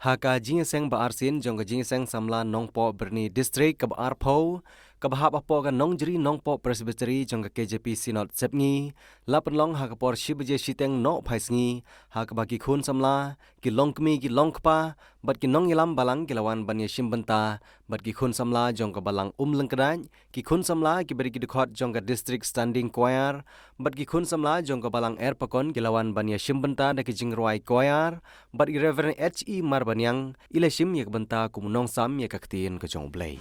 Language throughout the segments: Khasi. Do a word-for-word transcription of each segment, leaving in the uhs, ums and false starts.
Ha ka jingïaseng ba arsien jong ka jingïaseng samla Nongpoh Byrni District kaba arphew, kaba hap hapoh ka Nongjri Nongpoh Presbytery jong ka K J P Synod Sepngi, la pynlong ha ka por shi baje shiteng noh phai sngi, ha kaba ki khun samla, ki longkmie ki longkpa, bad ki nongïalam balang ki la wan ban ïashim bynta bad ki khun samla jong ka balang Umlyngkdait, ki khun samla kiba dei ki dkhot jong ka District Standing Choir, bad ki khun samla jong ka balang Erpakon ki la wan ban ïashim bynta da ki jingrwai choir, bad i Reverend H E Marbaniang i la shim ïa ka bynta kum u nongsam ïa ka ktien ka jong U Blei.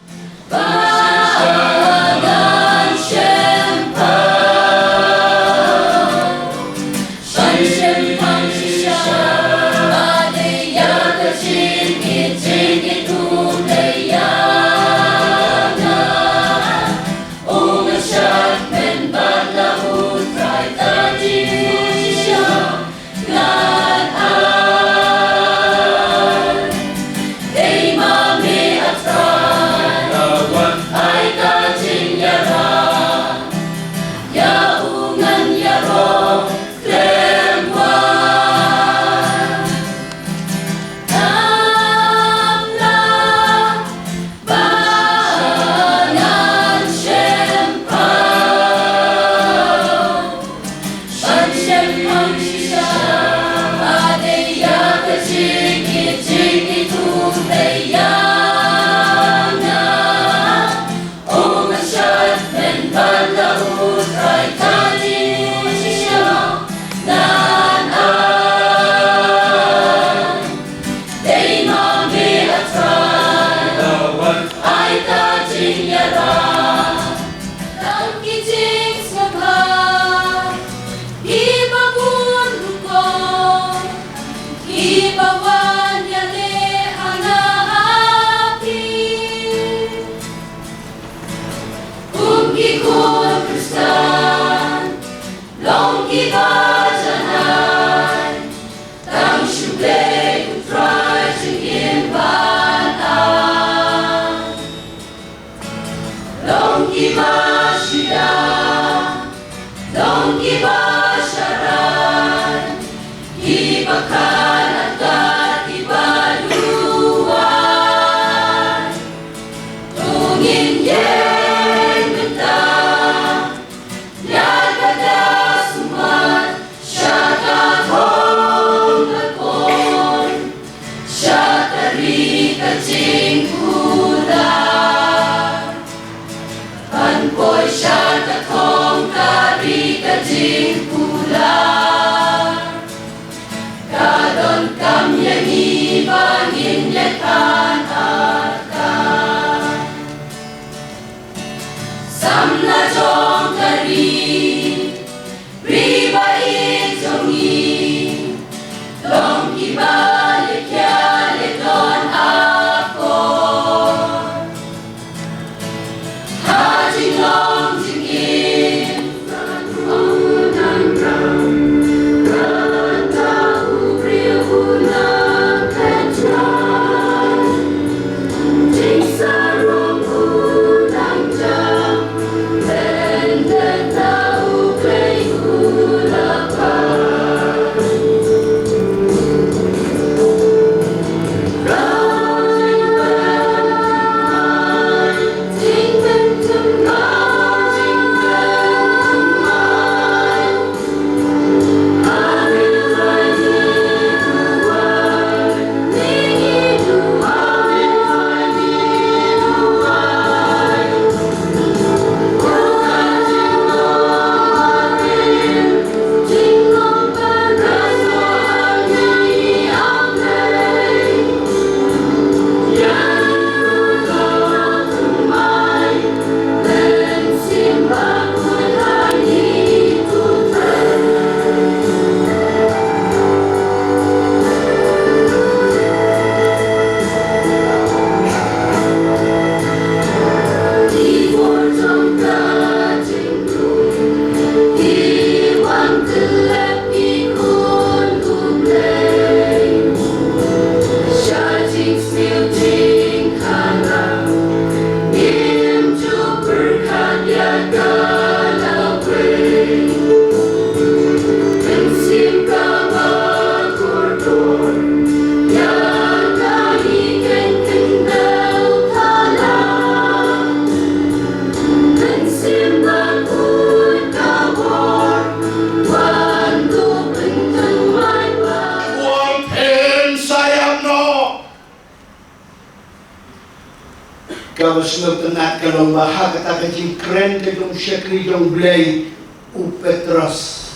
Kaba sngewtynnat ka long ba ha kata ka jingkren ka jong u shakri jong u Blei, u Petros,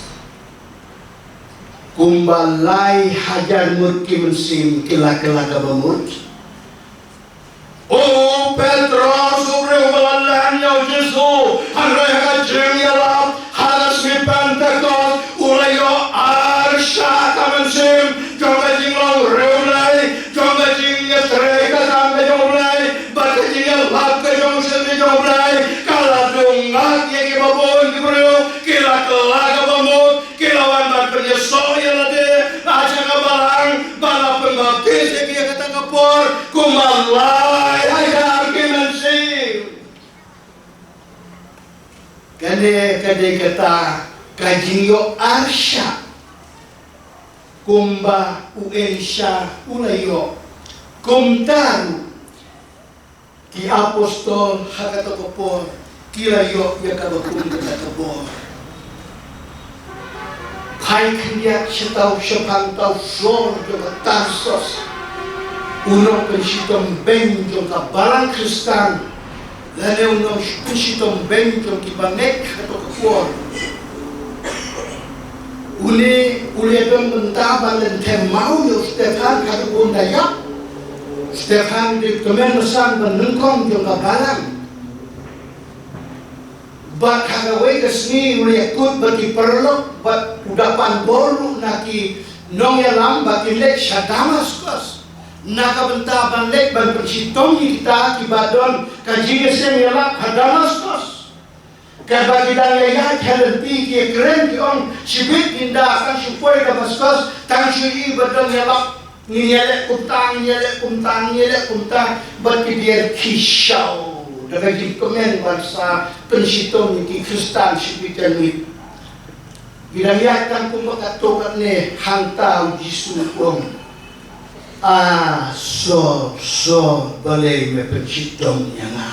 kumba lai hajar ngut ki mynsiem ki la kylla kaba mut. U Petros, u briew ba la len ïa u Jisu, hynrei ha ka jingïalap ha ka sngi Pentekost, u la ïoh arshah ka mynsiem jong ka jinglong riewblei, jong ka jingïatrei ka kam ka jong u Blei, bad ka jingïalap ka jong u shakri jong u Blei ka la dung ngat ïa kiba bun ki briew, ki la kylla kaba mut, ki la wan ban pynïasoh ïa lade ha ka balang, bad la pynbaptis ïa ki ha kata ka por, kumba lai hajar ki mynsiem. Kane ka dei kata ka jingïoh arshah kumba u Elisha u la ïoh. Kumta ruh ki apostol ha kata ka por ki la ïoh ïa kaba kum kata ka bor. Phai khyndiat sha uta u shaphang, uta u Saul jong ka Tarsus, u nongpynshitom beiñ jong ka balang Khristan, lane u nongpynshitom beiñ jong kiba ngeit ha kato ka por. Une u la don bynta ban lynthem maw ïa u Stephan, haduh ba un da ïap. Stephan u dei u tymmen basan ba nyngkong jong ka balang. Bad ha kawei ka sngi u la ïakut bad ki paralok, bad u da pan bor ruh na ki nongïalam, bad ki leit sha Damaskos na ka bynta ban leit ban pynshitom ïa kita kiba don ka jingïaseng ïalap ha Damaskos. Katba ki dang ïaid ha lynti ki ïakren ki ong, shibit ngin da tang shu poi Damaskos, tang shu ïohi ba don ïalap, ngin ïaleh kumta, ngin ïaleh kumta, ngin ïaleh kumta, bad ki dier ki shaw da ka jingkmen ban sa pynshitom ïa ki Khristan shibit janmiet. Ki dang ïaid tang kumba katto katne, hangta u Jisu u ong, "A Saul, Saul, balei me pynshitom ïa nga?"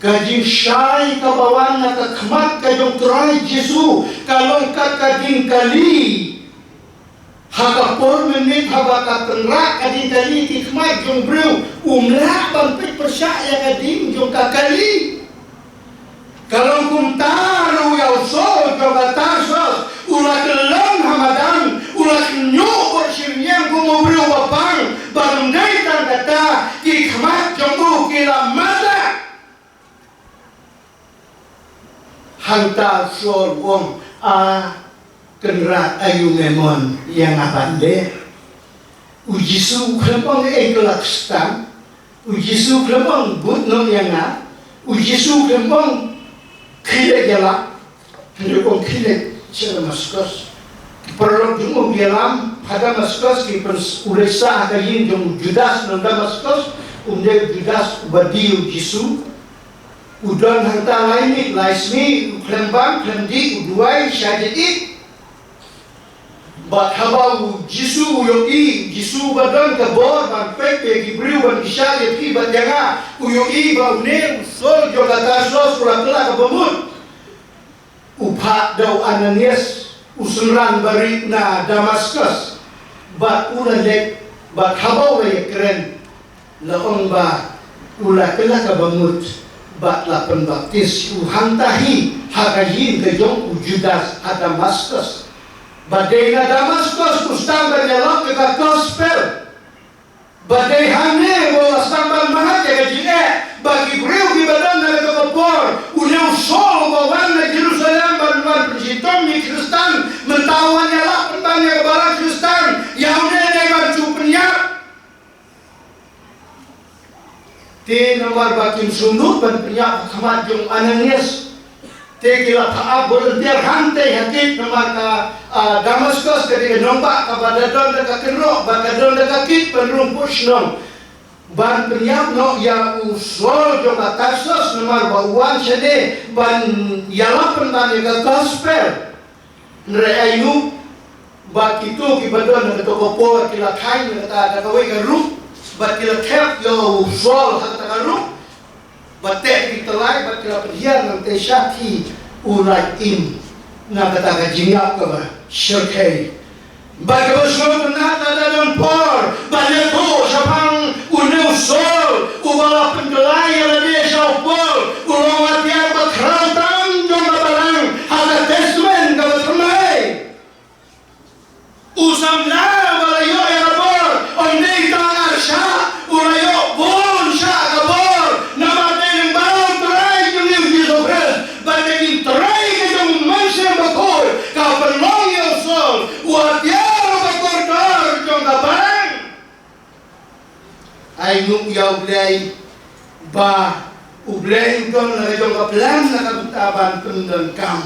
Ka jingshai kaba wan na ka khmat ka jong u Trai Jisu ka long kat ka jingkali. Ha ka por mynmiet haba ka tynrah ka jingkali ki khmat jong u briew, um lah ban peit pyrshah ïa ka ding jong ka kali. Ka long kumta ruh ïa u Saul jong ka Tarsus, u la kyllon ha madan, u la kynñiuh bad shyrñiang kum u briew ba pang, bad ym dei tang kata, ki khmat jong u ki la madan. Hangta u Saul u ong, "A Kynrad, aïu me mon ïa nga ban leh?" U Jisu u khlem ong ei ka la Khristan. U Jisu u khlem ong bud noh ïa nga. U Jisu u khlem ong khie leit ïalap. Hynrei u ong khie leit sha Damaskos. Paralok jong u ki ïalam ha Damaskos, ki pyn-, u leit sah ha ka ïing jong u Judas na Damaskos, um dei u Judas uba die ïa u Jisu. U don hangta lai miet lai sngi, u khlem bam khlem dih, u duwai shah jait ïit. Bad haba u Jisu u ïohi, Jisu uba don ka bor ban peit ïa ki briew, ban kyrshan ïa phi bad ïa nga, u ïohi ba une u Saul jong ka Tarsus u la kylla kaba mut. U phah da u Ananias, u synran barit na Damaskos, bad u la leit, bad haba u la ïakren, la ong ba u la kylla kaba mut bad la pynbaptis u hangta hi ha ka ïing ka jong u Judas ha Damaskos. Ba dei na Damaskos u sdang ban ïalap ïa ka gospel. Ba dei hangne ba u la sdang ban maham ïa ka jingeh ba ki briew kiba don ha kato ka por, une u Saul uba wan na Jerusalem ban wan pynshitom ïa ki Khristan, mynta u wan ïalap pynban ïa ka balang Khristan, ïa une dei ban shu pynïap. Te namar ba kim sngewnud ban pynïap ha khmat jong u Ananias, te ki la phah ap volunteer hangtei ha gate, namar ka, ah, Damaskos ka dei ka nongbah kaba da don da ka kynroh bad ka don da ka gate ban rung pud shnong, ban pynïap noh ïa u Saul jong ka Tarsus, namar ba u wan shane ban ïalap pynban ïa ka gospel. Hynrei aïu ba kito kiba don ha kato ka por ki la thaiñ na kata da kawei ka ruh, bad ki la thep ïa u Saul ha kata ka ruh, bad teh ki tyllai, bad ki la pynhiar nangtei sha ki u lait im na kata ka jingïap kaba shyrkhei. Bad kaba sngewtynnat, lada don por ban ïathuh shaphang une u Saul, Uba la pynkylla ïa lade sha u Paul u long u atiar ba khraw tam jong ka balang ha ka Testament kaba thymmai. U samla ba la ïoh ïa ka bor ym dei tang ar shah, u la ïoh bun shah ka bor namar dei lyngba U Trai jong ngi U Jisu Khrist. Bad ka jingtrai ka jong U Mynsiem Bakhuid ka pynlong ïa u Saul u atiar uba kordor jong ka balang. Ai nguh ïa U Blei ba U Blei u don la ka jong ka plan na ka bynta ban pyndonkam.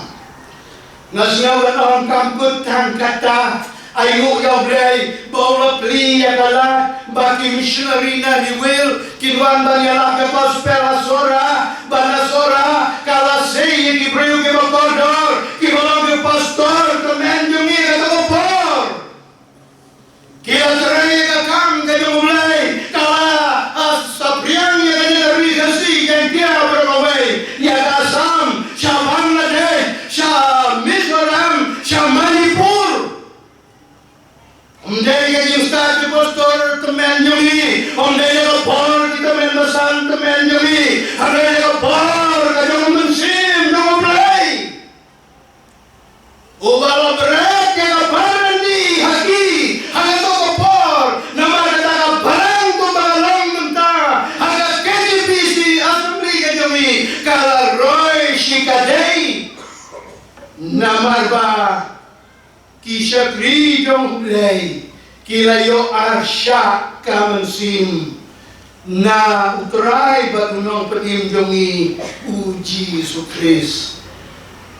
Nga sngew ban ong kam kut tang kata, ai nguh ïa U Blei ba u la plie ïa ka lad ba ki missionary na Riwil kin wan ban ïalap ïa ka gospel ha Sohra, ba na Sohra ka la sei ïa ki briew kiba kordor kiba long ki pastor tymmen jong ngi ha kata ka por. Ki la trei ïa ka kam ka jong U Blei, ka la, ah, saphriang ïa kane ka Ri Khasi Jaiñtia baroh kawei, ïa ka Assam, sha Bangladesh, sha Mizoram, sha Manipur. Ym dei ka jingstad ki pastor tymmen jong ngi, ym dei ïa ka bor ki tymmen basan tymmen jong ngi, hynrei ïa ka bor ka jong U Mynsiem jong U Blei. Uba la bret ïa ka balang ni ha ki ha kato ka por, namar kata ka balang kumba ka long mynta ha ka K J B C Assembly ka jong ngi ka la roi shikatdei. Namar ba ki shakri jong U Blei ki la ïoh ar shah ka mynsiem na U Trai bad U Nongpynim jong ngi U Jisu Khrist.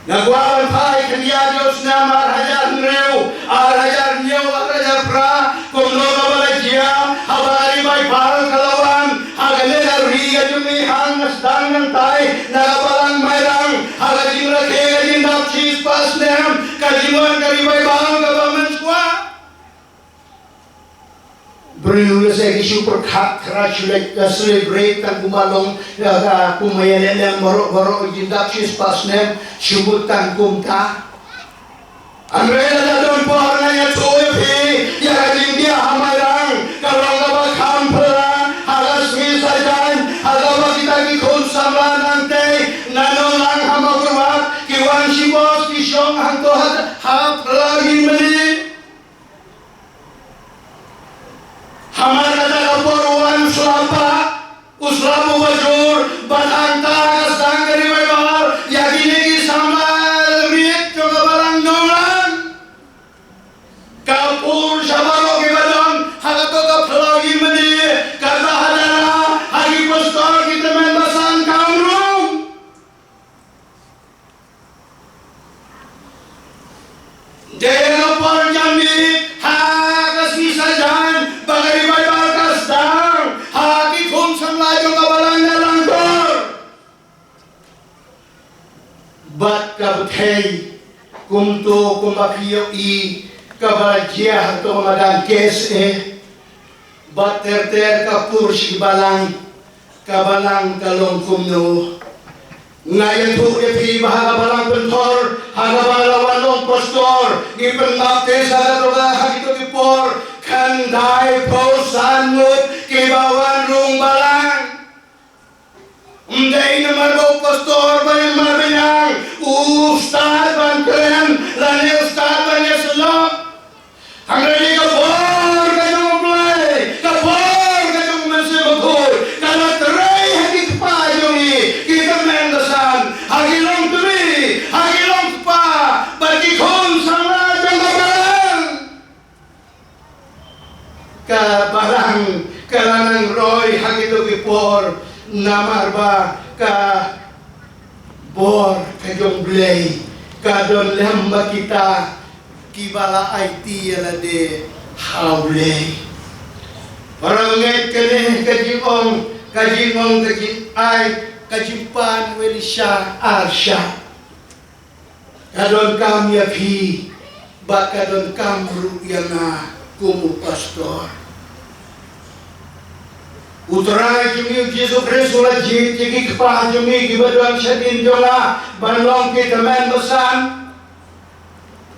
Nga kwah ban phai khyndiat ïa u snem ar hajar hynriew, ar hajar hynñiew, ar hajar phra, kumno kaba la jia haba ka Revival ka la wan ha kane ka ri ka jong ngi, hangta sdang nangtai na ka balang Mairang ha ka jingrakhe ka jingdap shispah snem, ka jingwan ka Revival kaba mynshuwa. Briew lehse ki shu pyrkhat, congratulate, uh, celebrate tang kumba long, uh, kumba ïaleh lem baroh baroh jingdap shispah snem, shu mut tang kumta. Hynrei lada don por ngan ïathuh ïa phi ïa ka jingdiah ha Mairang, ka long kaba kham phylla ha ka sngi Saitjaiñ, ha kaba kita ki khun samla nangtei na nonglang ha Mawkyrwat ki wan shibun ki shong hangto ha, ha Phlaw Ïingmane. Hamar kata ka por u wan u slap, u slap uba jur, bad hangta ka sdang ka Revival ïa kine ki samla riat jong ka balang nonglang. Ka pur sha baroh kiba don ha kato ka Phlaw Ïingmane, kata ha dara ha ki pastor ki tymmen basan kam rung. Dei na ka por janmiet ha ka sngi Saitjaiñ ba ka Revival ka sdang ha ki khun samla jong ka balang na Langtur. Bad ka bthei kumto kumba phi ïohi kaba la jia ha kato ka madan K S A. Bad ter ter ka pur sha ki balang, ka balang ka long kumno. Nga ïathuh ïa phi ba ha ka balang Pynthor ha kaba la wan long pastor, ngi pynbaptis ha kato ka, ha kito ki por khyndai phew san ngut kiba wan rung balang. Ym dei namar ba u pastor ba ïa marwei, u stad ban kren lane u stad ban ïasyllok. Hynrei ka bor ka jong U Blei, ka bor ka jong U Mynsiem Bakhuid ka la trei ha ki kpa jong ngi, ki tymmen basan, ha ki longkmie, ha ki longkpa bad ki khun samla jong ka balang. Ka balang ka la nang roi ha kito ki por namar ba ka bor ka jong U Blei ka don lem bad kita kiba la aiti ïa lade ha U Blei. Para bangeit, kane ka jingong, ka jingong, ka jingai, ka jingpan u Elisha ar shah. Ka donkam ïa phi bad ka donkam ruh ïa nga kum u pastor. U Trai jong ngi u Jisu Khrist u la jied ïa ki kpa jong ngi kiba don shadien jong nga ban long ki tymmen basan.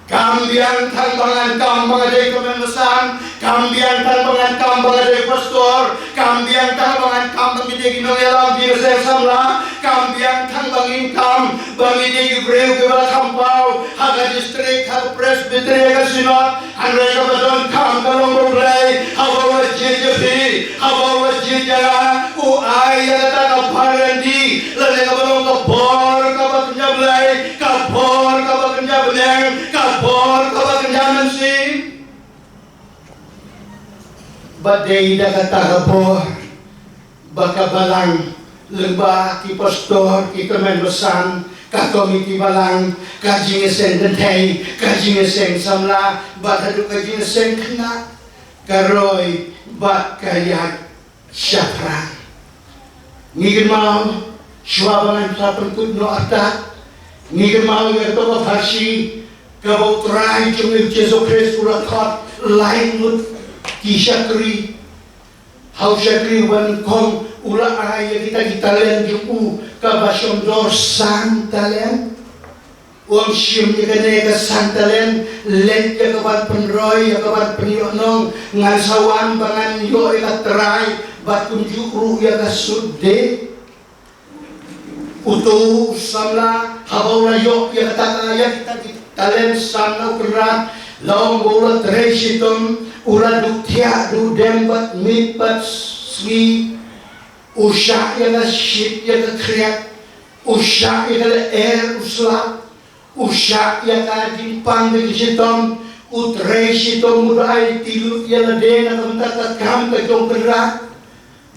Kam biang tang ba ngan kam ba nga dei tymmen basan, kam biang tang ba ngan kam ba nga dei pastor, kam biang tang ba ngan kam ba Ki nongïalam jingïaseng samla, kam biang tang ba ngin kam, ba ngin dei ki briew kiba la kham paw ha ka district, ha ka presbytery, ha ka synod. Hynrei kaba donkam ka long ba U Blei, haba u la jied ïa phi, haba u la jied ïa nga, u ai ïa kata ka baroh lane kaba long ka bor kaba kynja Blei, ka bor kaba kynja bneng, ka bor kaba kynja mynsiem. Bad dei da kata ka bor ba ka balang, lyngba ki pastor, ki kyrmen basan, ka komiti balang, ka jingïaseng kynthei, ka jingïaseng samla, bad haduh ka jingïaseng khynnah, ka roi bad ka ïaid shaphrang. Ngi kynmaw, shuwa ba ngan sa pynkut noh artat, ngi kynmaw ïa kato ka pharshi kaba U Trai jong ngi U Jisu Khrist u la khot, lai ngut ki shakri. Ha u shakri uba nyngkong u la ai ïa kita ki talent jong u kaba shongdor san talent. U ong, shim ïa kane ka san talent, leit ïa ka ban pynroi, ïa ka ban pynïohnong, ngan sa wan ba ngan ïoh ïa ka trai bad kumjuh ruh ïa ka sutde. Uto u samla haba u la ïoh ïa kata ka, ïa kita ki talent san na u kynrad, la ong ba u la trei shitom, u la duh thiah duh dem bad miet bad sngi, u shah ïa ka shit ïa ka khriat, u shah ïa ka lyer u slap, u shah ïa ka jingpang da ki shitom, u trei shitom, u da aiti lut ïa lade na ka bynta ka kam ka jong u kynrad.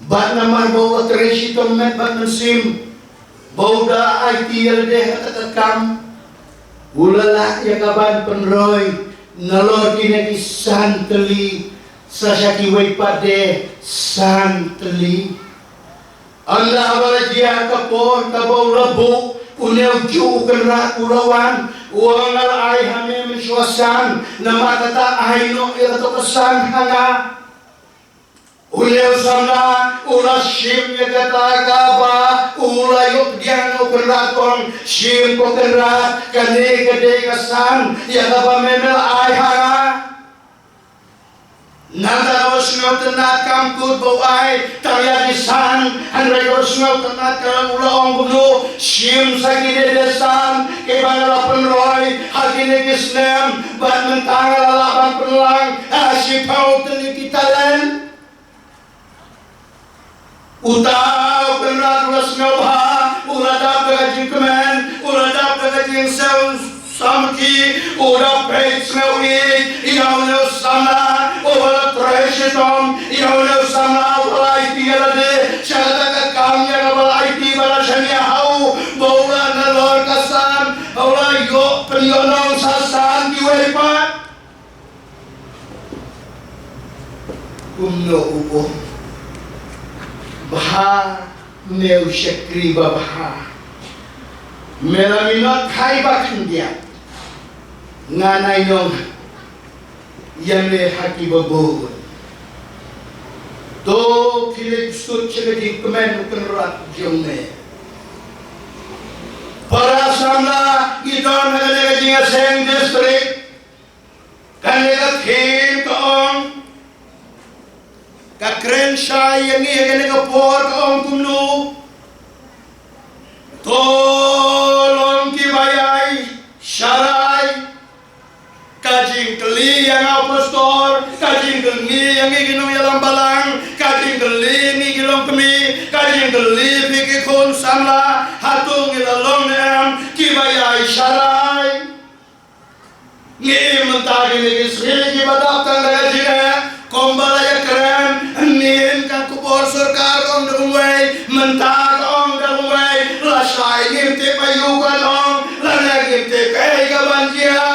Bad namar ba u la trei shitom met bad mynsiem, ba u da aiti ïa lade ha kata ka kam, u la lah ïa ka ban pynroi nalor kine ki san tylli, sa sha kiwei pat de san tylli. Ynda haba la jia ka por kaba u la buh, une ujuh u kynrad u la wan, u ong, nga la ai ha me mynshuwa san, namar kata ai noh ïa kato ka san ha nga. Une u samla u la shim ïa kata kaba u la ïoh pdiang na u kynrad, u ong, shim ko kynrad, kane ka dei ka san ïa kaba me me la ai ha nga. Nangta u la sngewtynnad, kam kut ba u ai tang ïa ki san, hynrei u la sngewtynnad, ka u la ong kumno, shim sa kine de san kiba nga la pynroi ha kine ki snem, bad mynta nga la lah ban pynlang ha shiphew tylli ki talent. Uta u kynrad u la sngewbha, u la dap da ka jingkmen, u la dap da ka jingsngew samrkhie, u da peit sngew ïeit ïa une u samla uba la trei shitom, ïa une u samla uba la aiti ïa lade sha kata ka kam ïa kaba la aiti, ba la shaniah ha u, ba u la, nalor ka san, ba u la ïoh pynïohnong sa san kiwei pat. Kumno u ong? Bha, me u shakri babha. Me la minot khai ba khyndiat. Ngan ai nong ïa me ha kiba bun. To khie leit sut sha ka jingkmen u kynrad jong me. Para samla, ngi don ha kane ka jingïaseng district. Kane ka theme ka ong, ka kren shai ïa ngi ha kane ka por ka ong kumno. To long kiba ïai sharai. Ka jingkylli ïa nga u pastor, ka jingkylli ïa ngi ki nongïalam balang, ka jingkylli ïa ngi ki longkmie, ka jingkylli ïa phi ki khun samla, hato ngi la long ne em kiba ïai sharai. Ngi mynta kine ki sngi kiba dap tang da ka jingeh, kumba la ïakren, mynnin ka khubor sorkar ka ong da kumwei, mynta ka ong da kumwei, lashai ngim tip aïu kan ong, lane ngim tip kaei ka ban jia.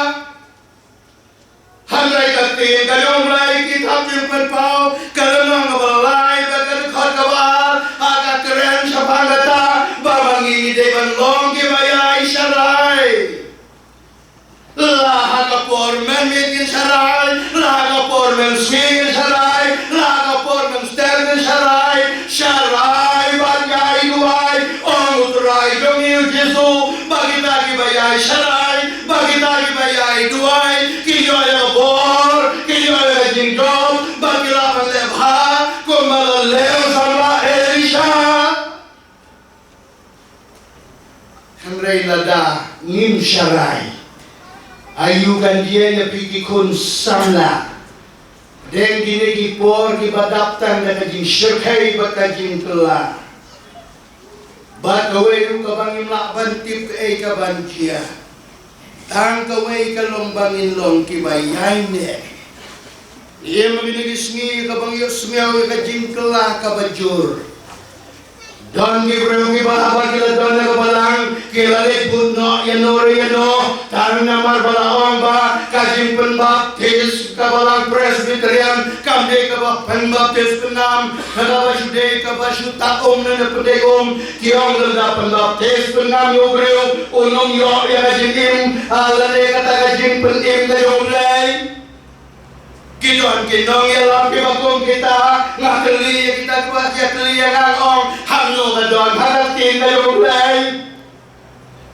Hynrei ka ktien ka jong U Blei, kitab Jingpynpaw, ka lynnong kaba lai bad ka dkhot kaba ar, ha ka kren shaphang kata ba ma ngi ngi dei ban long kiba ïai sharai. La ha ka por mynmiet ngin sharai, la ha ka por mynsngi ngin sharai, la ha ka por mynstep ngin sharai, sharai bad ïai duwai, ong U Trai jong ngi U Jisu, ba kita kiba ïai sharai, ba kita kiba ïai duwai, kin ïoh ïa ka bor, kin ïoh ïa ka jingjop, ba ki lah ban leh bha kumba la leh u samla Elisha. ngim sharai. Aïu kan jia ïa phi ki khun samla? Deng kine ki por kiba dap tang da ka jingshyrkhei bad ka jingkylla. Bad kawei ruh kaba ngim lah ban tip kaei kaban jia. Tang kawei ka long ba ngin long kiba ïaineh. Ïa ma kine ki sngi kaba ngi ïohsngew ïa ka jingkylla kaba jur. Don ki briew kiba haba ki la don ha ka balang ki la leit bud noh ïano re ïano. Tang namar ba la ong ba ka jingpynbaptis ka balang Presbyterian kam dei kaba pynbaptis pynnam, kaba shu dei kaba shu tah um ne pyndei um. Ki ong lada pynbaptis pynnam ïa u briew un ym ïoh ïa ka jingim, ah, lane kata ka jingpynim ka jong U Blei. Ki don ki nongïalam kiba kum kita, nga kylli ïa kita kiba ïa kylli ïa nga, nga ong, hangno ba don ha ka ktien ka jong U Blei?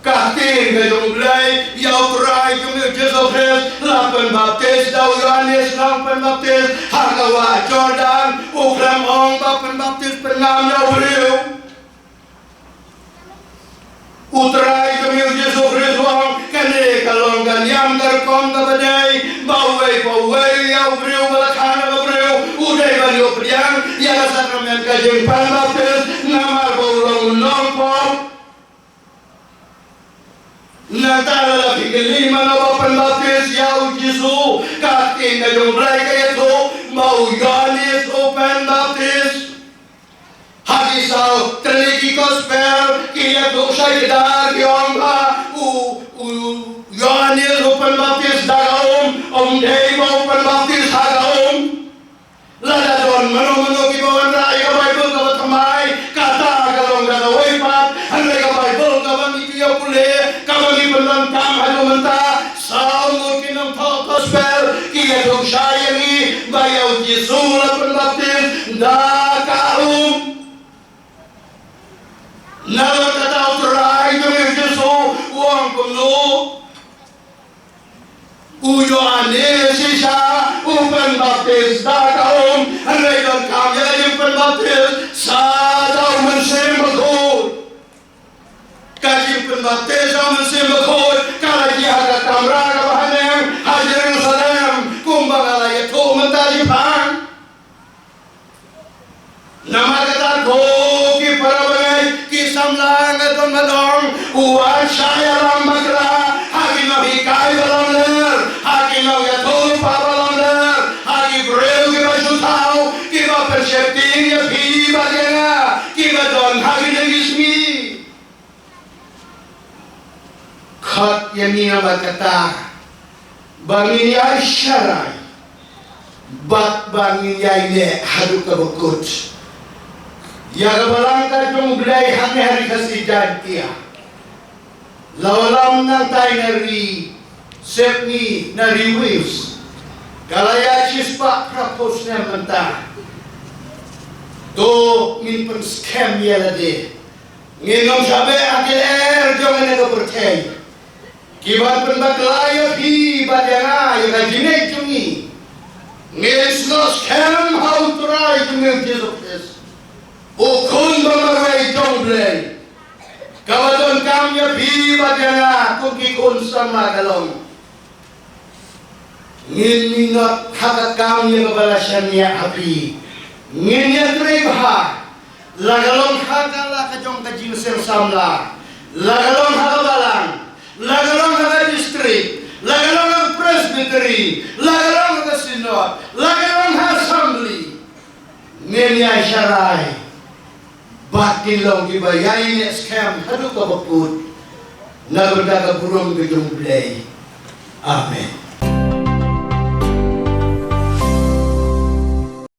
Ka ktien ka jong U Blei, ïa U Trai jong ngi U Jisu Khrist la pynbaptis da u Ïoannis Nongpynbaptis ha ka wah Jordan. U khlem ong ba pynbaptis pynnam ïa u briew. U Trai jong ngi U Jisu Khrist u ong, kane ka long ka niam ka rukom kaba dei, ba uwei pa uwei ïa u briew ba la khan ha ka briew u dei ban ïoh pdiang ïa ka sakramen ka jingpynbaptis, namar ba u long u nongpop. Nangta lada phi kylli mano ba pynbaptis ïa U Jisu, ka ktien ka jong U Blei ka ïathuh ba u Ïoannis u pynbaptis. Ha ki saw tylli ki gospel ki ïathuh shai kdar, ki ong ba u, u Ïoannis u pynbaptis da ka um, ym dei ba u pynbaptis ha ka um. Lada don mano mano kiba wanrah ïa ka Baibl kaba thymmai, kata ka long da kawei pat, hynrei ka Baibl kaba ngi ïa pule, kaba ngi pyndonkam haduh mynta, saw ngut ki nongthoh gospel ki ïathuh shai ïa ngi ba ïa U Jisu la pynbaptis da ka um. Nalor kata U Trai jong ngi U Jisu u ong kumno? U Ïoannis shisha u pynbaptis da ka um, hynrei donkam ïa ka jingpynbaptis sa da U Mynsiem Bakhuid. Ka jingpynbaptis da U Mynsiem Bakhuid ka la jia ha ka kamra kaba haneng ha Jerusalem, kumba nga la ïathuh mynta shiphang. Namar kata ko ki para bangeit, ki samla, nga don ban ong, wat shah ïalam bakla ha ki nonghikai ba lamler, ha ki nongïathuhlypa ba lamler, ha ki briew kiba shu thaw, kiba pynsheptieng ïa phi bad ïa nga, kiba don ha kine ki sngi. Khot ïa ngi namar kata ba ngin ïai sharai bad ba ngin ïai leh haduh kaba kut. Ïa ka balang ka jong U Blei hangne ha Ri Khasi Jaiñtia, la wallam nangtai na Ri Sepngi, na Ri Wales, ka la ïaid shispah phraphew snem mynta. To ngin pynskhem ïa lade. Ngin ym shah beh ha ki lyer jong kane ka pyrthei kiban pynbakla ïa phi bad ïa nga ïa ka jingngeit jong ngi. Ngin snoh skhem ha U Trai jong ngi U Jisu Khrist, U Khun ba marwei jong U Blei, kaba donkam ïa phi bad ïa nga kum ki khun samla ka long. Ngin minot ha ka kam ïa kaba la shaniah ha phi. Ngin ïatrei bha, la ka long ha ka la ka jong ka jingseng samla, la ka long ha ka balang, la ka long ha ka district, la ka long ha ka presbytery, la ka long ha ka synod, la ka long ha assembly. Ngin ïai sharai bad ngin long kiba ïai neh skhem haduh kaba kut, na ka bynta ka burom ka jong U Blei. Amen.